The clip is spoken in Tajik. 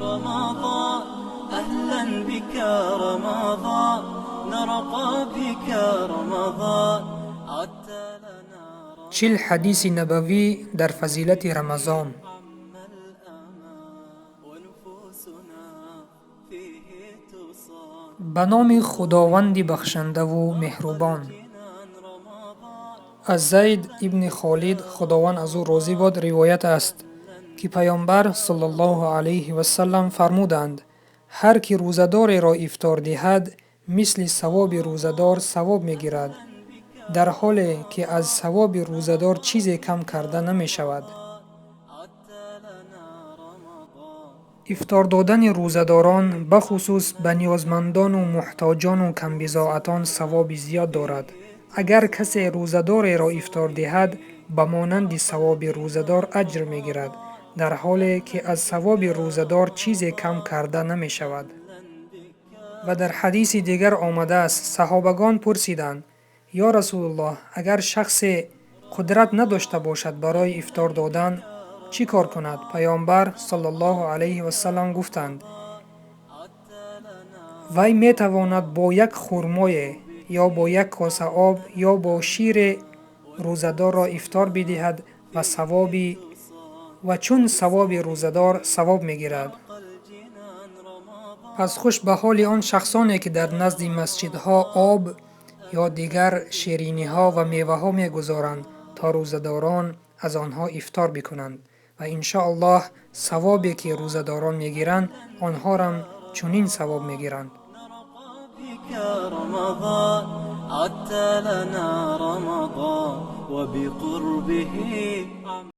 رمضان، أهلا بك رمضان، نرقى بك رمضان، عدت لنا. 40 ҳадиси набавӣ дар фазилати Рамазон. عم الأمان ونفوسنا فيه تصان. Ба номи Худованди бахшандаву меҳрубон. جنان رمضان. Аз Зайд ибни Холид, Худованд аз ӯ розӣ бод, ривоят аст, ки Паёмбар саллаллоҳу алайҳи васаллам фармуданд: ҳар кӣ рӯзадореро ифтор диҳад, мисли савоби рӯзадор савоб мегирад, дар ҳоле ки аз савоби рӯзадор чизе кам карда намешавад. عدت لنا رمضان. Ифтор додани рӯзадорон, бахусус ба ниёзмандону муҳтоҷону камбизоатон, савоби зиёд дорад. Агар касе рӯзадореро ифтор диҳад, ба монанди савоби рӯзадор аҷр мегирад, дар ҳоле ки аз савоби рӯзадор чизе кам карда намешавад. Ва дар ҳадиси дигар омадааст, саҳобагон пурсиданд: ё Расулуллоҳ, агар шахсе қудрат надошта бошад барои ифтор додан, чӣ кор кунад? Паёмбар саллаллоҳу алайҳи васаллам гуфтанд: вай метавонад бо як хурмое ё бо як коса об ё бо шире рӯзадорро ифтор бидиҳад ва чун савоби рӯзадор савоб мегирад. Пас хуш ба ҳоли он шахсоне, ки дар назди масҷидҳо об ё дигар шириниҳо ва меваҳо мегузоранд, то рӯзадорон аз онҳо ифтор бикунанд ва иншоаллоҳ савобе, ки рӯзадорон мегиранд, онҳорам чунин савоб мегиранд. بك رمضان، عدت لنا رمضان، وبقربه عم.